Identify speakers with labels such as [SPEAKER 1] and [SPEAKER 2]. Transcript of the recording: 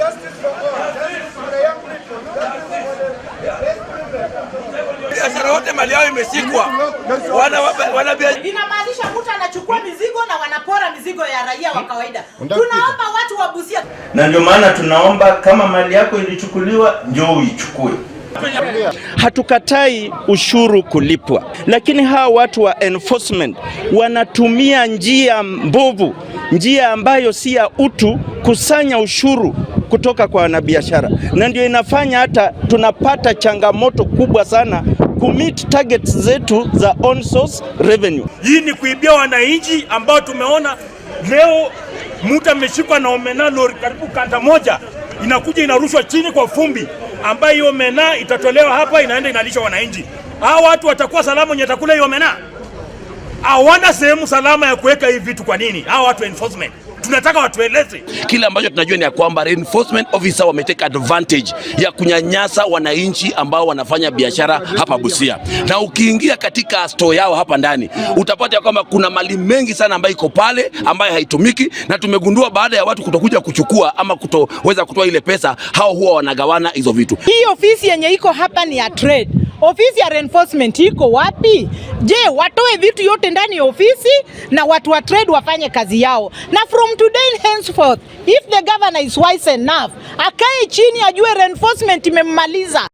[SPEAKER 1] Justice for all, justice for the young people, justice for the less privileged.
[SPEAKER 2] Biashara wote mali yao imeshikwa, wana biashara.
[SPEAKER 3] Inamaanisha mtu anachukua mizigo na wanapora mizigo ya raia wa kawaida. Tunaomba watu wa Busia
[SPEAKER 4] Na ndio maana tunaomba kama mali yako ilichukuliwa, njoo uichukue.
[SPEAKER 5] Hatukatai ushuru kulipwa, lakini hawa watu wa enforcement wanatumia njia mbovu, njia ambayo si ya utu kusanya ushuru kutoka kwa wanabiashara, na ndio inafanya hata tunapata changamoto kubwa sana kumeet targets zetu za own source revenue.
[SPEAKER 6] Hii ni kuibia wananchi ambao tumeona leo mtu ameshikwa na omena lori karibu kanda moja inakuja inarushwa chini kwa vumbi, ambayo hiyo omena itatolewa hapa inaenda inalisha wananchi. Hao watu watakuwa salama wenye watakula hiyo omena? Hawana sehemu salama ya kuweka hii vitu. Kwa nini? Hao watu enforcement tunataka watueleze.
[SPEAKER 2] Kile ambacho tunajua ni ya kwamba reinforcement officer wametake advantage ya kunyanyasa wananchi ambao wanafanya biashara hapa Busia, na ukiingia katika store yao hapa ndani utapata ya kwamba kuna mali mengi sana ambayo iko pale ambayo haitumiki, na tumegundua baada ya watu kutokuja kuchukua ama kutoweza kutoa ile pesa, hao huwa wanagawana hizo vitu.
[SPEAKER 3] Hii ofisi yenye iko hapa ni ya trade. Ofisi ya reinforcement iko wapi? Je, watoe vitu yote ndani ya ofisi na watu wa trade wafanye kazi yao. Na from today henceforth, if the governor is wise enough, akae chini ajue reinforcement imemmaliza.